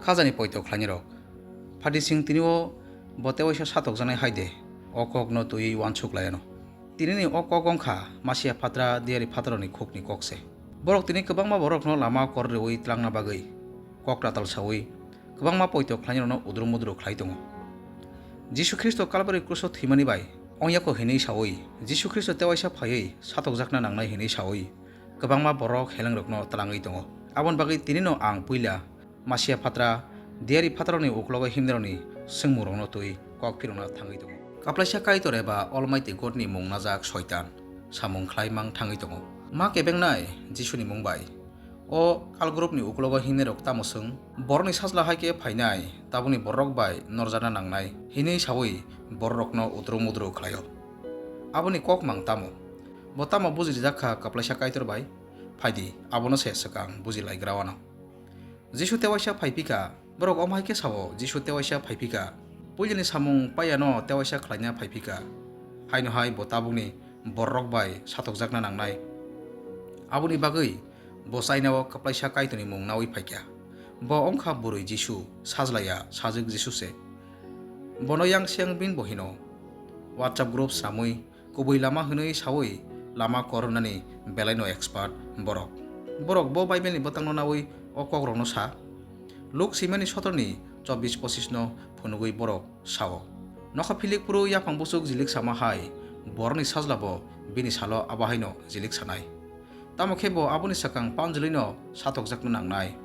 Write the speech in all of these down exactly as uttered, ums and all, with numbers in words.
Khajani poito khlainai rok. Phadi sing tini o bo tewaisa satokjaknai hai de, o kok no twiwi uansuk lai ano. Tini ni o kok wngkha Masia phatra diyari phatarok ni khuk ni kok se. Borok tini kwbangma borok no lama kor rwui tlangna bagwi kok ratal saui kwbangma poito khlainai rok no udru mudru khlai tongo. Jisu Khristo Kalbari kruso thwimani bai ongya kho hinwi saui, Jisu Khristo tewaisa phaiwi satokjakna nangnai hinwi saui kwbangma borok helengrokno tlangwi tongo. Aboni bagwi tini no ang puila Masia phatra diyari phatarokni uklogo himnairokni swngmungrokno twi kok phirokna thangwi tongo. Kaplaisa Kaitor eba Almighty Godni mung najak Soitan samung khlai mang thangwi tongo. Ma kebengnai Jisuni mung bai. O kal group ni uklogo himnairok tamo swng? Borokni sajla hai khe phainai, tabukni bororok bai norjakna nangnai, hinwi saui bororokno utru mudru khlaio. Aboni kok mang tamo? Bo tamo buji rijak kha Kaplaisa Kaitor bai? Phaidi, abono se swkang buji laigra wano. Jisu tewaisa phai phika. Borok omo hai khe sao, Jisu tewaisa phai phika. Puilani samung paiyano tewaisa khlaina phai phika. Haino hai bo tabukni bororok bai satokjakna nangnai. Aboni bagwi bo China o Kaplaisa Kaitorni mung naui phaikha. Bo wngkha bwrwi Jisu, sajlaya, sajwk Jisu se. Bono yang siyang bin bo hino. WhatsApp group swnamwi, kubui lama hwnwi saui lama kor rwnani belaino expert borok. Borok bo Bible ni bwtangno naui o kokrokno sa. Luk swimani sotorni chobbish pochisno phunugwi borok sao. Nokha philik phuru yaphang buchuk jilik sama hai borokni sajla bo bini salo abo haino jilik sanai. Tamo khe bo aboni swkang panjwlwino satokjakna nangnai,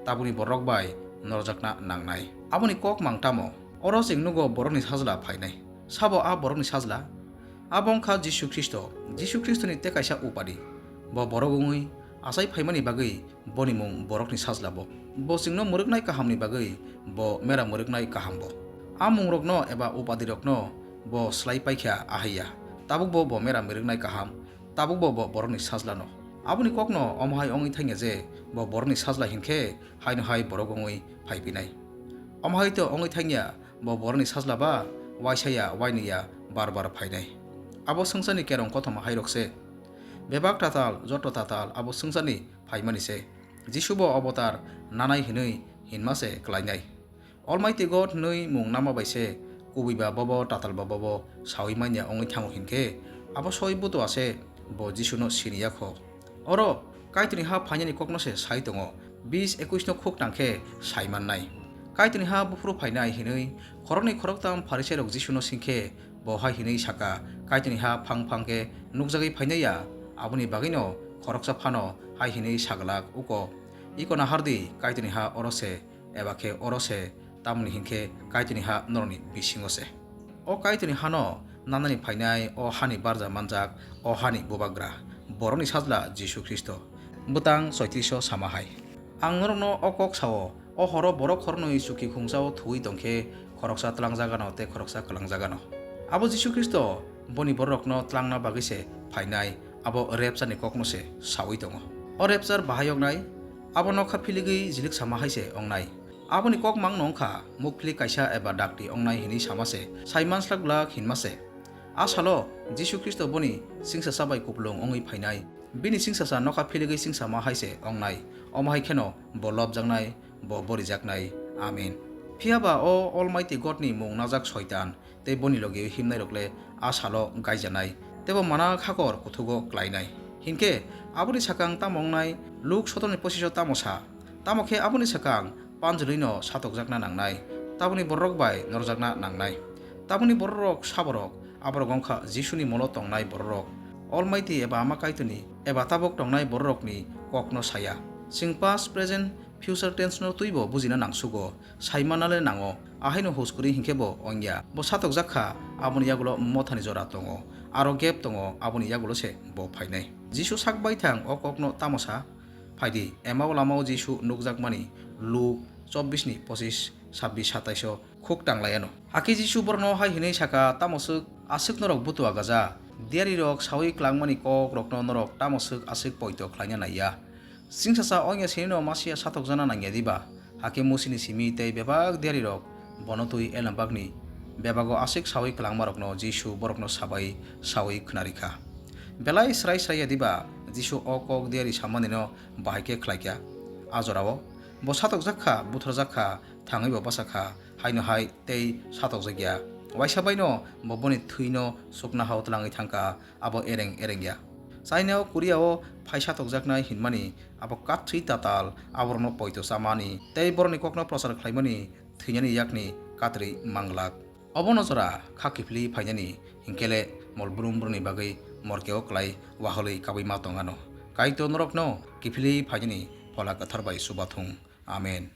tabukni bororok bai norjakna nangnai. Aboni kok mang tamo? Oro chwng nugo borokni sajla phainai. Sabo a borokni sajla? Abo wngkha Jisu Khristo. Jisu Khristoni tei kaisa upadi. Bo borok wngwi achai phaimani bagwi boni mung borokni sajla bo. Bo chwngno mwrwknai kahamni bagwi bo mera mwrwknai kaham bo. A mungrokno eba upadirokno bo slai paikha ahaiya. Tabukbo bo mera mwrwknai kaham, tabukbo bo borokni sajlano. Aboni kokno omo hai wngwi thangya je bo borokni sajla hinkhe haino hai borok wngwi phaiphinai. Omo hai to wngwi thangya bo borokni sajla ba waisa ya waini ya bar bar phainai. Abo swngcharni kerong kothoma hairok se. Bebak tatal, joto tatal abo swngcharni phaimani se. Jisu bo obotar nanai hinwi hinma se klainai. Almighty God hwnwi mung nama bai se kubui ba bobo tatal ba bobo saui manya wngwi thango hinkhe abo soi butua se bo Jisuno siniya kho. Oro Kaitorni ha phainani kokno se sai tongo, bis ekush no khuk tang khe sai mannai. Kaitorni ha buphuru phainai hinwi khoroknwi khoroktham Pharisairok Jisuno singkhe bo hai hinwi saka, Kaitorni ha phang phang khe nukjagwi phainai ya, aboni bagwino khoroksa phano hai hinwi saglak uko, iko nahardi Kaitorni ha oro se. Eba khe oro se, tamoni hinkhe Kaitorni ha norokni bisingo se. O Kaitorni hano nanani phainai, o hani barja manjak, o hani bubagra, borokni sajla Jisu Khristo. Bwtang choitris o sama hai. Ang norokno o kok sao, o horo borok khoroknwi chuki khungsao thuwi tongkhe khoroksa tlangjagano tei khoroksa kwlangjagano. Abo Jisu Khristo boni bororokno tlangna bagwi se phainai, abo rapture ni kokno se saui tongo. O rapture bahai wngnai, abo nokha philigwi jilik sama hai se wngnai. Aboni kok mangno wngkha mukphli kaisa eba dakti wngnai hinwi sama se, sai manslak glak hinma se. A salo Jisu Khristo boni singsa chabai kupulung wngwi phainai. Bini singsa sa nokha philigwi singsa ma hai se wngnai. Omo hai kheno bo lobjaknai, bo borijaknai. Amen. Phiya ba o Almighty God ni mung najak Soitan tei boni logi himnairok le a salo gaijanai, tei bo mana khakor kuthugo klainai. Hinkhe aboni sakang tamo wngnai? Luk sotorni pochisho tamo sa? Tamo khe aboni sakang panjwlwino satokjakna nangnai, tabukni bororok bai norjakna nangnai. Tabukni bororok saborok, aborok wngkha Jisuni molo tongnai bororok, Almighty eba Ama Kaitorni eba tabuk tongnai bororokni kokno saya. Chwng past, present, future tense no twibo bujina nangsugo. Saimana le nango, ahaino hus kwrwi hinkhe bo wngya. Bo satokjak kha, aboni yagulo mothani jora tongo, aro gap tongo, aboni yagulo se bo phainai. Jisu sak baithang o kokno tamo sa? Phaidi, Emau lamao Jisu nukjakmani, Luk chobbish ni pochis, sabbish, satais o khuk tang lai ano. Hakhe Jisu borokno hai hwnwi saka, tamo swk aswk norok butua gaja? Diyarirok saui klangmani kokrokno norok tamo swk aswk poito khlaina nai ya? Singsacha ongya sinino masiya satokjana nangya diba? Hakhe Musini simi tei bebak diyarirok bono twi elna bagni bebago aswk saui klangmarokno Jisu borokno sabai saui khwnarikha. Belai srai srai ya diba Jisu o kok diyari samanino bahai khe khlaikha? A jorao Bo satokjak kha, butharjak kha, thangwi bo bwsa kha, haino hai tei satokjak ya. Waisa baino bo boni thwino sukna hao tlangwi thang kha, abo ereng ereng ya. China o Korea o phai satokjaknai hinmani abo kathwi tatal, aborokno poito chamani tei borokni kokno prochar khlaimani thwinani yakni katrwi manglak. Obono jora kha kiphilwi phainani hinkhe le mol brum brumni bagwi morkeo klai waholwi kabwi ma tong ano. Kaitor norokno kiphilwi phainani Phola Kwthar bai chuba thung. Amen.